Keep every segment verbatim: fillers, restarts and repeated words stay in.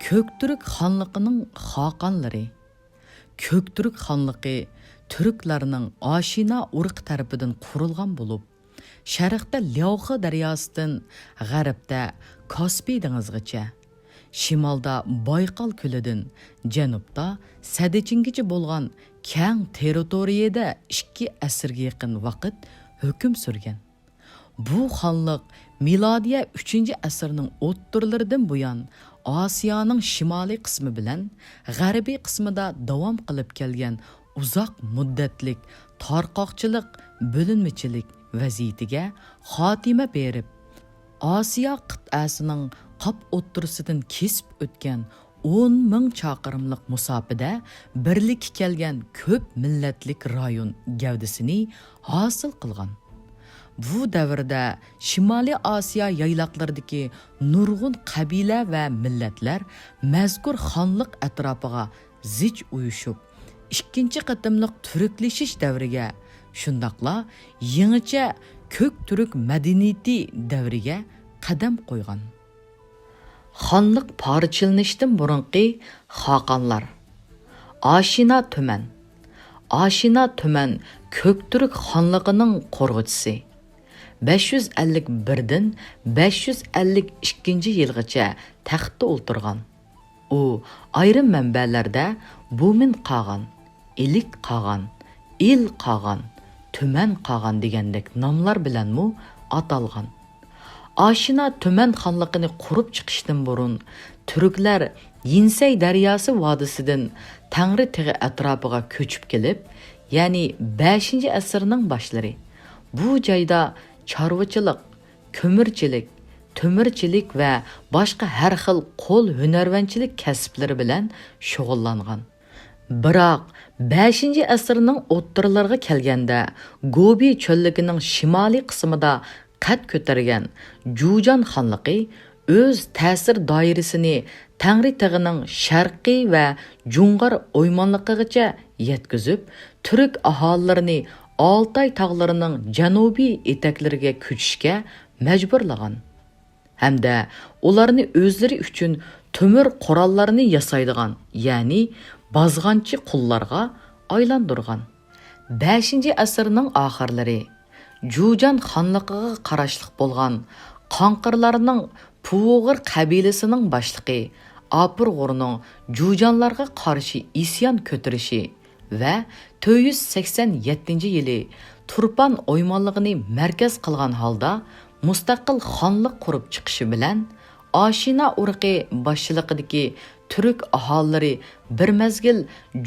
كۆكتۈرك خانلىقىنىڭ خاقانلىرى. كۆكتۈرك خانلىقى تۈركلەرنىڭ ئاشىنا ئۇرۇقى تەرىپىدىن قۇرۇلغان بولۇپ، شەرقتە لياۋخې دەرياسىدىن غەربتە كاسپىي دېڭىزىغىچە، شىمالدا بايقال كۆلىدىن جەنۇبتا سەددىچىنگىچە بولغان كەڭ تېررىتورىيەدە ئىككى ئەسىرگە يېقىن ۋاقىت ھۆكۈم سۈرگەن. بۇ خانلىق مىلادىيە ئۈچىنچى ئەسىرنىڭ ئوتتۇرىلىرىدىن بۇيان ئاسىيانىڭ شىمالىي قىسمى بىلەن غەربىي قىسمىدا داۋام قىلىپ كەلگەن ئۇزاق مۇددەتلىك تارقاقچىلىق، بۆلۈنمىچىلىك ۋەزىيىتىگە خاتىمە بېرىپ، ئاسىيا قىتئەسىنىڭ قاپ ئوتتۇرىسىدىن كېسىپ ئۆتكەن ئون مىڭ چاقىرىملىق مۇساپىدە بىرلىككە كەلگەن كۆپ مىللەتلىك رايون گەۋدىسىنى ھاسىل قىلغان. بۇ دەۋردە شىمالىي ئاسىيا يايلاقلىرىدىكى نۇرغۇن قەبىلە ۋە مىللەتلەر مەزكۇر خانلىق ئەتراپىغا زىچ ئۇيۇشۇپ، ئىككىنچى قېتىملىق تۈركلىشىش دەۋرىگە، شۇنداقلا يېڭىچە كۆك تۈرك مەدەنىيىتى دەۋرىگە قەدەم قويغان. خانلىق پارچىلىنىشتىن بۇرۇنقى خاقانلار. ئاشىنا تۈمەن. ئاشىنا تۈمەن كۆكتۈرك خانلىقىنىڭ قۇرغۇچىسى. بەش يۈز ئەللىك بىردىن بەش يۈز ئەللىك ئىككىنچى يىلغىچە تەختتە ئولتۇرغان. ئۇ ئايرىم مەنبەلەردە بۇمىن قاغان، ئىلىك قاغان، ئىل قاغان، تۈمەن قاغان دېگەندەك ناملار بىلەنمۇ ئاتالغان. ئاشىنا تۈمەن خانلىقىنى قۇرۇپ چىقىشتىن بۇرۇن، تۈركلەر يىنسەي دەرياسى ۋادىسىدىن تەڭرى تېغى ئەتراپىغا كۆچۈپ كېلىپ، يەنى بەشىنچى ئەسىرنىڭ باشلىرى، بۇ جايدا چارۋىچىلىق، كۆمۈرچىلىك، تۆمۈرچىلىك ۋە باشقا ھەر خىل قول ھۈنەرۋەنچىلىك كەسىپلىرى بىلەن شۇغۇللانغان. بىراق، بەشىنچى ئەسىرنىڭ ئوتتۇرىلىرىغا كەلگەندە، گوبى چۆللۈكىنىڭ شىمالىي قىسمىدا قەد كۆتۈرگەن جۇجان خانلىقى ئۆز تەسىر دائىرىسىنى تەڭرى تېغىنىڭ شەرقىي ۋە جۇڭغار ئويمانلىقىغىچە يەتكۈزۈپ، تۈرك ئاھالىلىرىنى ئالتاي تاغلىرىنىڭ جەنۇبىي ئېتەكلىرىگە كۆچۈشكە مەجبۇرلىغان. ھەمدە ئۇلارنى ئۆزلىرى ئۈچۈن تۆمۈر قوراللارنى ياسايدىغان، يەنى بازغانچى قۇللارغا ئايلاندۇرغان. بەشىنچى ئەسىرنىڭ ئاخىرلىرى جۇجان خانلىقىغا قاراشلىق بولغان قاڭقىرلارنىڭ پۇۋۇغۇر قەبىلىسىنىڭ باشلىقى ئاپۇرغۇرنىڭ جۇجانلارغا قارشى ئىسيان كۆتۈرۈشى ۋە تۆت يۈز سەكسەن يەتتىنچى يىلى تۇرپان ئويمانلىقىنى مەركەز قىلغان ھالدا مۇستەقىل خانلىق قۇرۇپ چىقىشى بىلەن، ئاشىنا ئۇرۇقى باشچىلىقىدىكى تۈرك ئاھالىلىرى بىر مەزگىل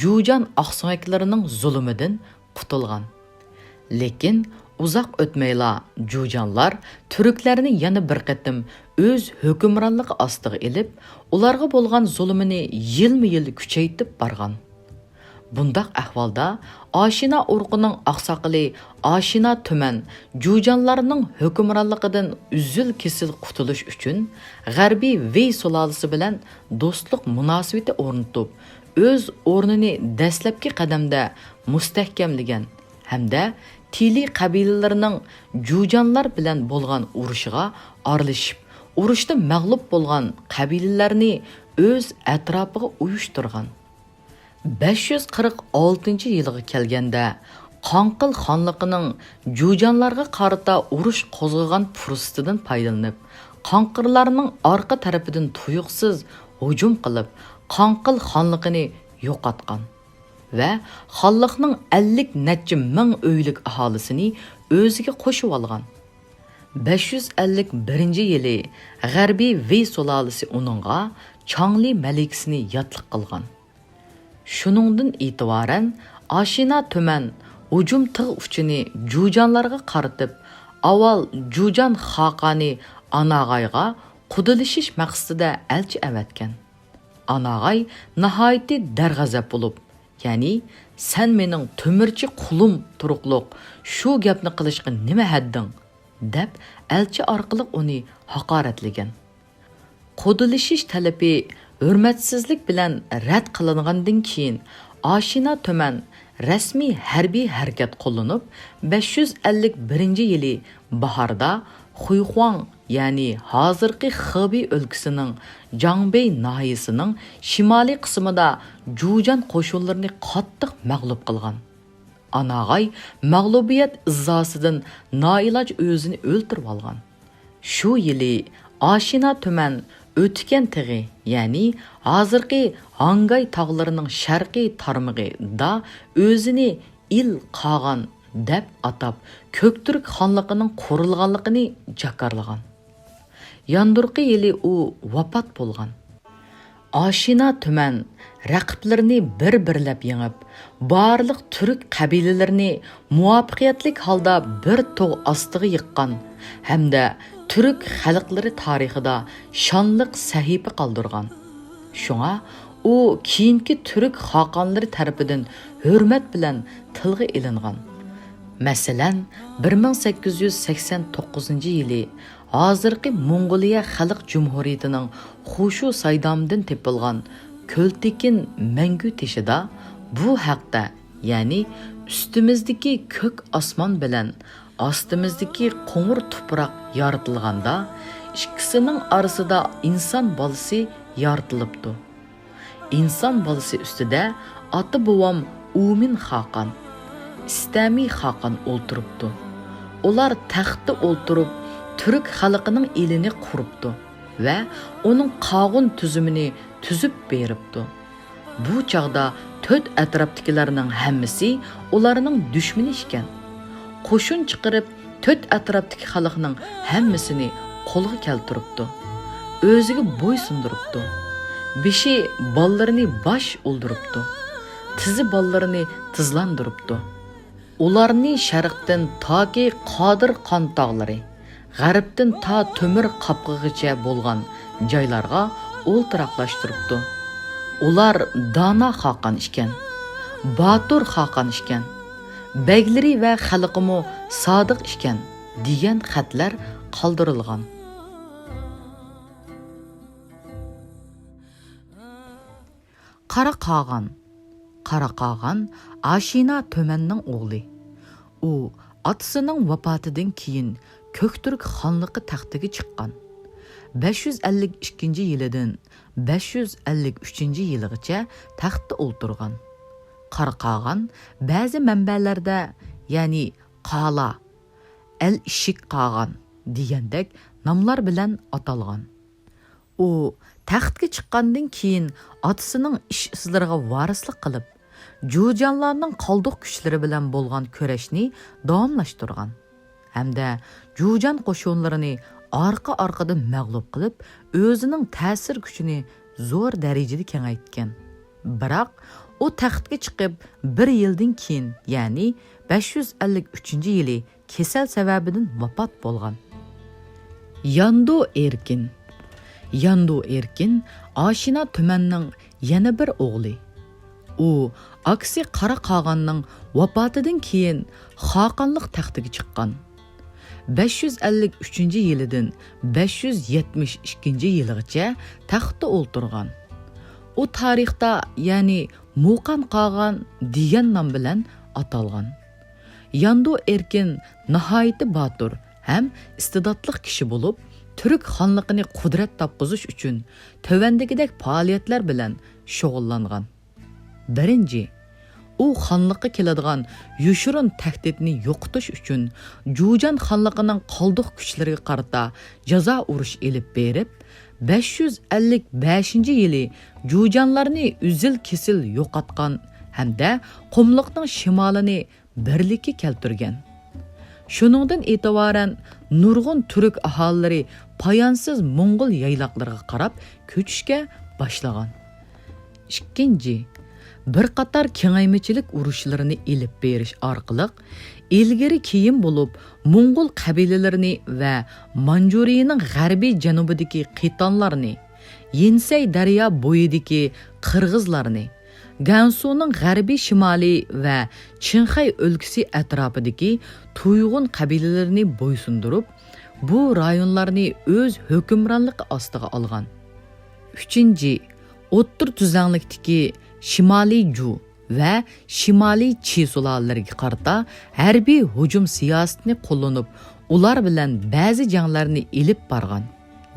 جۇجان ئاقسۆڭەكلىرىنىڭ زۇلۇمىدىن قۇتۇلغان. لېكىن ئۇزاق ئۆتمەيلا جۇجانلار تۈركلەرنى يەنە بىر قېتىم ئۆز ھۆكۈمرانلىقى ئاستىغا ئېلىپ، ئۇلارغا بولغان زۇلۇمىنى يىلمۇ يىل كۈچەيتىپ بارغان. بۇنداق ئەھۋالدا ئاشىنا ئۇرۇقىنىڭ ئاقساقىلى ئاشىنا تۈمەن جۇجانلارنىڭ ھۆكۈمرانلىقىدىن ئۈزۈل-كېسىل قۇتۇلۇش ئۈچۈن، غەربىي ۋېي سۇلالىسى بىلەن دوستلۇق مۇناسىۋىتى ئورنىتىپ، ئۆز ئورنىنى دەسلەپكى قەدەمدە مۇستەھكەملىگەن ھەمدە تىلى قەبىلىلىرىنىڭ جۇجانلار بىلەن بولغان ئۇرۇشىغا ئارىلىشىپ، ئۇرۇشتا مەغلۇپ بولغان قەبىلىلەرنى ئۆز ئەتراپىغا ئۇيۇشتۇرغان. بەش يۈز قىرىق ئالتىنچى يىلغا كەلگەندە، قاڭقىل خانلىقىنىڭ جۇجانلارغا قارىتا ئۇرۇش قوزغىغان پۇرسىتىدىن پايدىلىنىپ، قاڭقىرلارنىڭ ئارقا تەرىپىدىن تۇيۇقسىز ھۇجۇم قىلىپ، قاڭقىل خانلىقىنى يوقاتقان ۋە خانلىقنىڭ ئەللىك نەچچە مىڭ ئۆيلۈك ئاھالىسىنى ئۆزىگە قوشۇۋالغان. بەش يۈز ئەللىك بىرىنچى يىلى غەربىي ۋېي سۇلالىسى ئۇنىڭغا چاڭلى مەلىكىسىنى ياتلىق قىلغان. شۇنىڭدىن ئېتىبارەن، ئاشىنا تۈمەن ھۇجۇم تىغ ئۇچىنى جۇجانلارغا قارىتىپ، ئاۋۋال جۇجان خاقانى ئاناغايغا قۇدىلىشىش مەقسىتىدە ئەلچى ئەۋەتكەن. ئاناغاي ناھايىتى دەرغەزەپ بولۇپ، يەنى، «سەن مېنىڭ تۆمۈرچى قۇلۇم تۇرۇقلۇق شۇ گەپنى قىلىشقا نېمە ھەددىڭ؟» دەپ ئەلچى ئارقىلىق ئۇنى ھاقارەتلىگەن. قۇدىلىشىش تەلىپى ھۆرمەتسىزلىك بىلەن رەت قىلىنغاندىن كېيىن، ئاشىنا تۈمەن رەسمىي ھەربىي ھەرىكەت قوللىنىپ، بەش يۈز ئەللىك بىرىنچى يىلى باھاردا خۇيخۇاڭ، يەنى ھازىرقى خېبېي ئۆلكىسىنىڭ جاڭبېي ناھىيەسىنىڭ شىمالىي قىسمىدا جۇجيەن قوشۇنلىرىنى قاتتىق مەغلۇپ قىلغان. ئاناغاي مەغلۇبىيەت ئىززاسىدىن نائىلاج ئۆزىنى ئۆلتۈرۈۋالغان. شۇ يىلى ئاشىنا تۈمەن ئۆتۈكەن تېغى، يەنى ھازىرقى ھاڭگاي تاغلىرىنىڭ شەرقىي تارمىقىدا ئۆزىنى ئىل قاغان دەپ ئاتاپ، كۆكتۈرك خانلىقىنىڭ قۇرۇلغانلىقىنى جاكارلىغان. ياندۇرقى يىلى ئۇ ۋاپات بولغان. ئاشىنا تۈمەن رەقىبلىرىنى بىر-بىرلەپ يېڭىپ، بارلىق تۈرك قەبىلىلىرىنى مۇۋەپپەقىيەتلىك ھالدا بىر تۇغ ئاستىغا يىغقان ھەمدە تۈرك خەلقلىرى تارىخىدا شانلىق سەھىپە قالدۇرغان. شۇڭا ئۇ كېيىنكى تۈرك خاقانلىرى تەرىپىدىن ھۆرمەت بىلەن تىلغا ئېلىنغان. مەسىلەن، بىر مىڭ سەككىز يۈز سەكسەن توققۇزىنچى يىلى ھازىرقى موڭغۇلىيە خەلق جۇمھۇرىيىتىنىڭ خۇشۇ سايدامىدىن تېپىلغان كۆلتېكىن مەڭگۈ تېشىدا بۇ ھەقتە، يەنى ئۈستىمىزدىكى كۆك ئاسمان بىلەن ئاستىمىزدىكى قوڭۇر تۇپراق يارىتىلغاندا، ئىككىسىنىڭ ئارىسىدا ئىنسان بالىسى يارىتىلىپتۇ. ئىنسان بالىسى ئۈستىدە ئاتا-بوۋام ئۇمىن خاقان، ئىستەمى خاقان ئولتۇرۇپتۇ. ئۇلار تەختتە ئولتۇرۇپ، تۈرك خەلقىنىڭ ئېلىنى قۇرۇپتۇ ۋە ئۇنىڭ قاغۇن تۈزۈمىنى تۈزۈپ بېرىپتۇ. بۇ چاغدا تۆت ئەتراپتىكىلەرنىڭ ھەممىسى ئۇلارنىڭ دۈشمىنى ئىكەن. قوشۇن چىقىرىپ، تۆت ئەتراپتىكى خەلقنىڭ ھەممىسىنى قولغا كەلتۈرۈپتۇ. ئۆزىگە بويسۇندۇرۇپتۇ. بېشى بالىلىرىنى باش ئۇلدۇرۇپتۇ. تىزى بالىلىرىنى تىزلاندۇرۇپتۇ. ئۇلارنى شەرقتىن تاكى قادىر قان تاغلىرى، غەربتىن تا تۆمۈر قاپقىغىچە بولغان جايلارغا ئولتۇراقلاشتۇرۇپتۇ. ئۇلار دانا خاقان ئىكەن، باتۇر خاقان ئىكەن، بەگلىرى ۋە خەلقىمۇ سادىق ئىكەن، دېگەن خەتلەر قالدۇرۇلغان. قارا قاغان. قارا قاغان ئاشىنا تۈمەننىڭ ئوغلى. ئۇ ئاتىسىنىڭ ۋاپاتىدىن كېيىن كۆكتۈرك خانلىقى تەختىگە چىققان. بەش يۈز ئەللىك ئىككىنچى يىلىدىن بەش يۈز ئەللىك ئۈچىنچى يىلىغىچە تەختتە ئولتۇرغان. قارا قاغان بەزى مەنبەلەردە، يەنى قالا، ئەل ئىشىك قاغان دېگەندەك ناملار بىلەن ئاتالغان. ئۇ تەختكە چىققاندىن كېيىن ئاتىسىنىڭ ئىش ئىزلىرىغا ۋارىسلىق قىلىپ، جۇجيەنلارنىڭ قالدۇق كۈچلىرى بىلەن بولغان كۈرەشنى داۋاملاشتۇرغان ھەمدە جۇجيەن قوشۇنلىرىنى ئارقا-ئارقىدىن مەغلۇپ قىلىپ، ئۆزىنىڭ تەسىر كۈچىنى زور دەرىجىدە كېڭەيتكەن. بىراق، ئۇ تەختكە چىقىپ بىر يىلدىن كېيىن، يەنى بەش يۈز ئەللىك ئۈچىنچى يىلى كېسەل سەۋەبىدىن ۋاپات بولغان. ياندۇ ئېركىن. ياندۇ ئېركىن ئاشىنا تۈمەننىڭ يەنە بىر ئوغلى. ئۇ ئاكىسى قارا قاغاننىڭ ۋاپاتىدىن كېيىن خاقانلىق تەختىگە چىققان. بەش يۈز ئەللىك ئۈچىنچى يىلىدىن بەش يۈز يەتمىش ئىككىنچى يىلىغىچە تەختتە ئولتۇرغان. ئۇ تارىختا، يەنى مۇقان قاغان دېگەن نام بىلەن ئاتالغان. ياندۇ ئېركىن ناھايىتى باتۇر ھەم ئىستىداتلىق كىشى بولۇپ، تۈرك خانلىقىنى قۇدرەت تاپقۇزۇش ئۈچۈن تۆۋەندىكىدەك پائالىيەتلەر بىلەن شۇغۇللانغان. بىرىنچى، ئۇ خانلىققا كېلىدىغان يوشۇرۇن تەھدىتنى يوقىتىش ئۈچۈن جۇجيەن خانلىقىنىڭ قالدۇق كۈچلىرىگە قارىتا جازا ئۇرۇشى ئېلىپ بېرىپ، بەش يۈز ئەللىك بەشىنچى يىلى جۇجيەنلارنى ئۈزۈل-كېسىل يوقاتقان ھەمدە قۇملۇقنىڭ شىمالىنى بىرلىككە كەلتۈرگەن. شۇنىڭدىن ئېتىبارەن نۇرغۇن تۈرك ئاھالىلىرى پايانسىز موڭغۇل يايلاقلىرىغا قاراپ كۆچۈشكە باشلىغان. ئىككىنچى، بىر قاتار كېڭەيمىچىلىك ئۇرۇشلىرىنى ئېلىپ بېرىش ئارقىلىق، ئىلگىرى كېيىن بولۇپ موڭغۇل قەبىلىلىرىنى ۋە مانجۇرىيىنىڭ غەربىي جەنۇبىدىكى قىتانلارنى، يىنسەي دەريا بويىدىكى قىرغىزلارنى، گەنسۇنىڭ غەربىي شىمالى ۋە چىڭخەي ئۆلكىسى ئەتراپىدىكى تۇيغۇن قەبىلىلىرىنى بويسۇندۇرۇپ، بۇ رايونلارنى ئۆز ھۆكۈمرانلىقى ئاستىغا ئالغان. ئۈچىنچى، ئوتتۇرا تۈزلەڭلىكتىكى شىمالىي جۇ ۋە شىمالىي چى سۇلالىلىرىگە قارىتا ھەربىي ھۇجۇم سىياسىتىنى قوللىنىپ، ئۇلار بىلەن بەزى جەڭلەرنى ئېلىپ بارغان.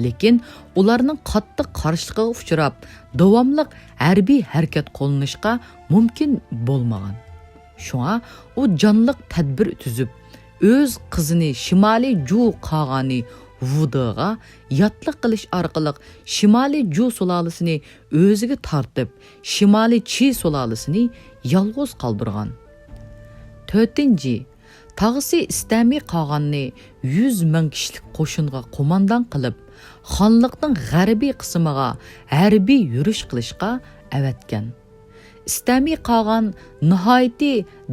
لېكىن ئۇلارنىڭ قاتتىق قارشىلىقىغا ئۇچراپ، داۋاملىق ھەربىي ھەرىكەت قوللىنىشقا مۇمكىن بولمىغان. شۇڭا ئۇ جانلىق تەدبىر تۈزۈپ، ئۆز قىزىنى شىمالىي جۇ قاغانى ۋۇدېغا ياتلىق قىلىش ئارقىلىق شىمالىي جۇ سۇلالىسىنى ئۆزىگە تارتىپ، شىمالىي چى سۇلالىسىنى يالغۇز قالدۇرغان. تۆتىنچى، تاغىسى ئىستەمى قاغاننى يۈز مىڭ كىشىلىك قوشۇنغا قوماندان قىلىپ، خانلىقنىڭ غەربىي قىسمىغا ھەربىي يۈرۈش قىلىشقا ئەۋەتكەن. ئىستەمى قاغان ناھايىتى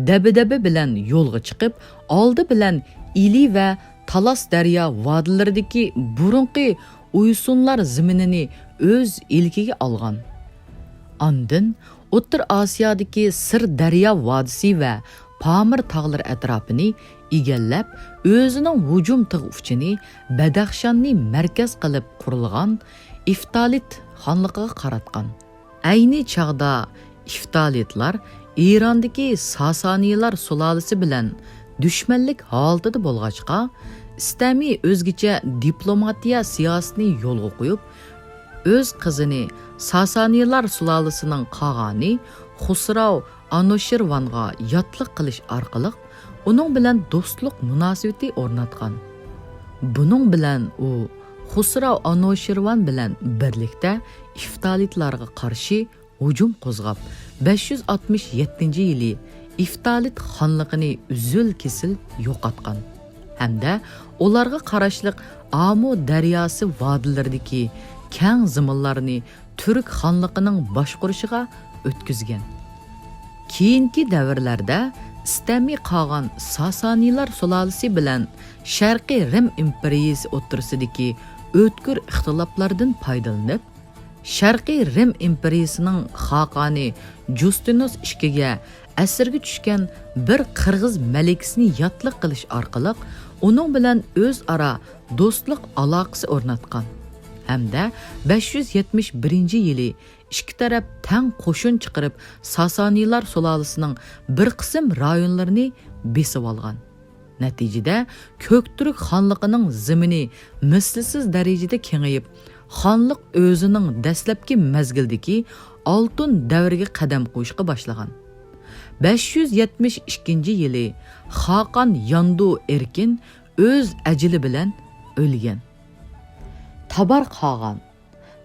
دەبدەبە بىلەن يولغا چىقىپ، ئالدى بىلەن ئىلى ۋە تالاس دەريا ۋادىلىرىدىكى بۇرۇنقى ئۇيسۇنلار زېمىنىنى ئۆز ئىلكىگە ئالغان. ئاندىن ئوتتۇرا ئاسىيادىكى سىر دەريا ۋادىسى ۋە پامىر تاغلىرى ئەتراپىنى ئىگىلەپ، ئۆزىنىڭ ھۇجۇم تىغ ئۇچىنى بەدەخشاننى مەركەز قىلىپ قۇرۇلغان ئىفتالىت خانلىقىغا قاراتقان. ئەينى چاغدا ئىفتالىتلار ئىراندىكى ساسانىيلار سۇلالىسى بىلەن دۈشمەنلىك ھالىتىدە بولغاچقا، ئىستەمى ئۆزگىچە دىپلوماتىيە سىياسىتىنى يولغا قويۇپ، ئۆز قىزىنى ساسانىيلار سۇلالىسىنىڭ قاغانى خۇسراۋ ئانۇشىرۋانغا ياتلىق قىلىش ئارقىلىق ئۇنىڭ بىلەن دوستلۇق مۇناسىۋىتى ئورناتقان. بۇنىڭ بىلەن ئۇ خۇسراۋ ئانۇشىرۋان بىلەن بىرلىكتە ئىفتالىتلارغا قارشى ھۇجۇم قوزغاپ، بەش يۈز ئاتمىش يەتتىنچى يىلى ئىفتالىت خانلىقىنى ئۈزۈل-كېسىل يوقاتقان ھەمدە ئۇلارغا قاراشلىق ئامۇ دەرياسى ۋادىلىرىدىكى كەڭ زېمىنلارنى تۈرك خانلىقىنىڭ باشقۇرۇشىغا ئۆتكۈزگەن. كېيىنكى دەۋرلەردە ئىستەمى قاغان ساسانىيلار سۇلالىسى بىلەن شەرقىي رىم ئىمپېرىيىسى ئوتتۇرىسىدىكى ئۆتكۈر ئىختىلاپلاردىن پايدىلىنىپ، شەرقىي رىم ئىمپېرىيىسىنىڭ خاقانى جۇستىنۇس ئىككىگە ئەسىرگە چۈشكەن بىر قىرغىز مەلىكىسىنى ياتلىق قىلىش ئارقىلىق ئۇنىڭ بىلەن ئۆزئارا دوستلۇق ئالاقىسى ئورناتقان ھەمدە بەش يۈز يەتمىش بىرىنچى يىلى ئىككى تەرەپ تەڭ قوشۇن چىقىرىپ، ساسانىيلار سۇلالىسىنىڭ بىر قىسىم رايونلىرىنى بېسىۋالغان. نەتىجىدە، كۆكتۈرك خانلىقىنىڭ زېمىنى مىسلىسىز دەرىجىدە كېڭىيىپ، خانلىق ئۆزىنىڭ دەسلەپكى مەزگىلدىكى ئالتۇن دەۋرىگە قەدەم قويۇشقا باشلىغان. بەش يۈز يەتمىش ئىككىنچى يىلى خاقان ياندۇ ئېركىن ئۆز ئەجىلى بىلەن ئۆلگەن. تابار قاغان.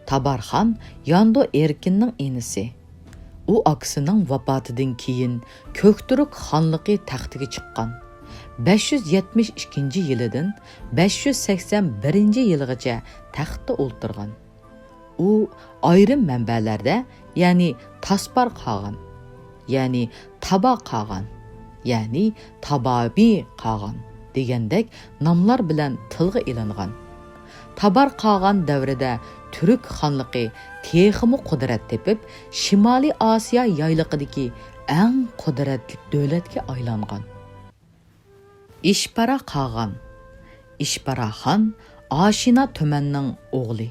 تابارخان ياندۇ ئېركىننىڭ ئىنىسى. ئۇ ئاكىسىنىڭ ۋاپاتىدىن كېيىن كۆكتۈرك خانلىقى تەختىگە چىققان. بەش يۈز يەتمىش ئىككىنچى يىلىدىن بەش يۈز سەكسەن بىرىنچى يىلىغىچە تەختتە ئولتۇرغان. ئۇ ئايرىم مەنبەلەردە، يەنى تاسپار قاغان، يەنى تابا قاغان، يەنى تابابى قاغان دېگەندەك ناملار بىلەن تىلغا ئېلىنغان. تابار قاغان دەۋرىدە تۈرك خانلىقى تېخىمۇ قۇدرەت تېپىپ، شىمالىي ئاسىيا يايلىقىدىكى ئەڭ قۇدرەتلىك دۆلەتكە ئايلانغان. ئىشپارا قاغان. ئىشپارا خان ئاشىنا تۈمەننىڭ ئوغلى.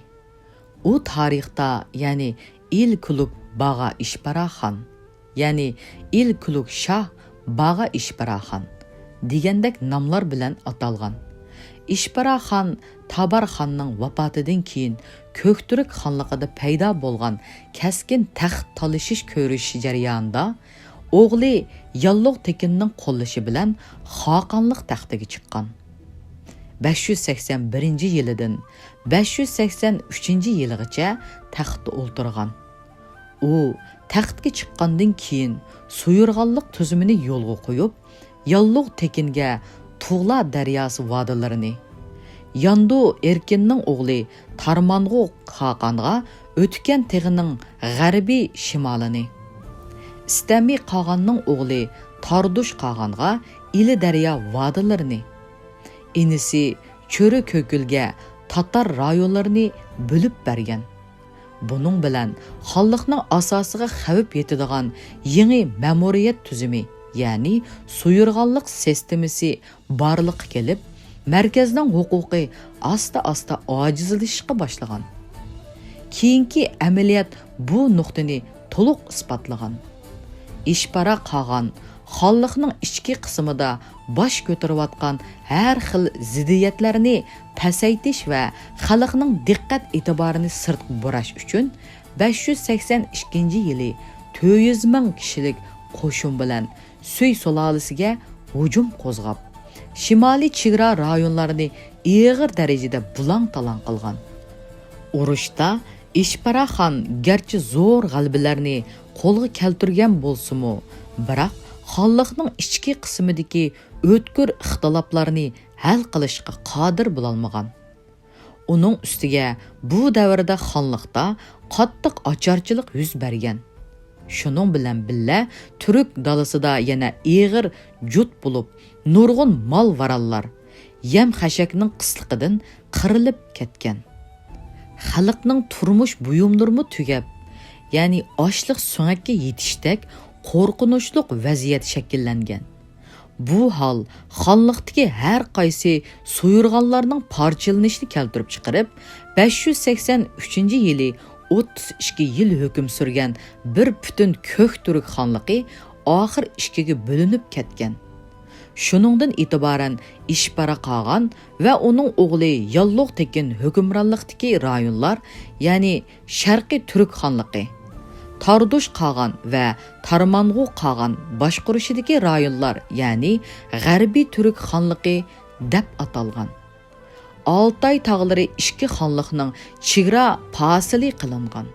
ئۇ تارىختا، يەنى ئىلكۇلۇك باغا ئىشپارا خان، يەنى ئىلكۇلۇك شاھ باغا ئىشپارا خان دېگەندەك ناملار بىلەن ئاتالغان. ئىشپارا خان تابار خاننىڭ ۋاپاتىدىن كېيىن كۆكتۈرك خانلىقىدا پەيدا بولغان كەسكىن تەخت تالىشىش كۈرىشى جەريانىدا ئوغلى ياللۇغ تېكىننىڭ قوللىشى بىلەن خاقانلىق تەختىگە چىققان. بەش يۈز سەكسەن بىرىنچى يىلىدىن بەش يۈز سەكسەن ئۈچىنچى يىلىغىچە تەختتە ئولتۇرغان. ئۇ تەختكە چىققاندىن كېيىن سۇيۇرغانلىق تۈزۈمىنى يولغا قويۇپ، ياللۇغ تېكىنگە تۇغلا دەرياسى ۋادىلىرىنى، ياندۇ ئېركىننىڭ ئوغلى تارمانغۇ خاقانغا ئۆتكەن تېغىنىڭ غەربىي شىمالىنى، ئىستەمى قاغاننىڭ ئوغلى تاردۇش قاغانغا ئىلى دەريا ۋادىلىرىنى، ئىنىسى چۆرە كۆكۈلگە تاتار رايونلىرىنى بۆلۈپ بەرگەن. بۇنىڭ بىلەن خانلىقنىڭ ئاساسىغا خەۋپ يېتىدىغان يېڭى مەمۇرىيەت تۈزۈمى، يەنى سۇيۇرغانلىق سىستېمىسى بارلىققا كېلىپ، مەركەزنىڭ ھوقۇقى ئاستا-ئاستا ئاجىزلىشىشقا باشلىغان. كېيىنكى ئەمەلىيەت بۇ نۇقتىنى تولۇق ئىسپاتلىغان. ئىشپارا قاغان خانلىقنىڭ ئىچكى قىسمىدا باش كۆتۈرۈۋاتقان ھەر خىل زىددىيەتلەرنى پەسەيتىش ۋە خەلقنىڭ دىققەت ئېتىبارىنى سىرتقا بۇراش ئۈچۈن بەش يۈز سەكسەن ئىككىنچى يىلى تۆت يۈز مىڭ كىشىلىك قوشۇن بىلەن سۈي سۇلالىسىگە ھۇجۇم قوزغاپ، شىمالىي چېگرا رايونلارنى ئېغىر دەرىجىدە بۇلاڭ-تالاڭ قىلغان. ئۇرۇشتا ئىشپارا خان گەرچە زور غەلىبىلەرنى قولغا كەلتۈرگەن بولسىمۇ، بىراق خانلىقنىڭ ئىچكى قىسمىدىكى ئۆتكۈر ئىختىلاپلارنى ھەل قىلىشقا قادىر بولالمىغان. ئۇنىڭ ئۈستىگە بۇ دەۋردە خانلىقتا قاتتىق ئاچارچىلىق يۈز بەرگەن. شۇنىڭ بىلەن بىللە، تۈرك دالىسىدا يەنە ئېغىر جۇت بولۇپ، نۇرغۇن مال-ۋارانلار، يەم-خەشەكنىڭ قىسلىقىدىن قىرىلىپ كەتكەن. خەلقنىڭ تۇرمۇش بۇيۇملىرىمۇ تۈگەپ، يەنى ئاشلىق-سۆڭەككە يېتىشتەك قورقۇنچلۇق ۋەزىيەت شەكىللەنگەن. بۇ ھال خانلىقتىكى ھەر قايسى سويۇرغانلارنىڭ پارچىلىنىشىنى كەلتۈرۈپ چىقىرىپ، بەش يۈز سەكسەن ئۈچىنچى يىلى ئوتتۇز ئىككى يىل ھۆكۈم سۈرگەن بىر پۈتۈن كۆك تۈرك خانلىقى ئاخىر ئىككىگە بۆلۈنۈپ كەتكەن. شۇنىڭدىن ئېتىبارەن ئىشپارا قاغان ۋە ئۇنىڭ ئوغلى ياللۇغ تېكىن ھۆكۈمرانلىقتىكى رايونلار، يەنى شەرقىي تۈرك خانلىقى، تاردۇش قاغان ۋە تارمانغۇ قاغان باشقۇرۇشىدىكى رايونلار، يەنى غەربىي تۈرك خانلىقى دەپ ئاتالغان. ئالتاي تاغلىرى ئىككى خانلىقنىڭ چېگرا پاسىلى قىلىنغان.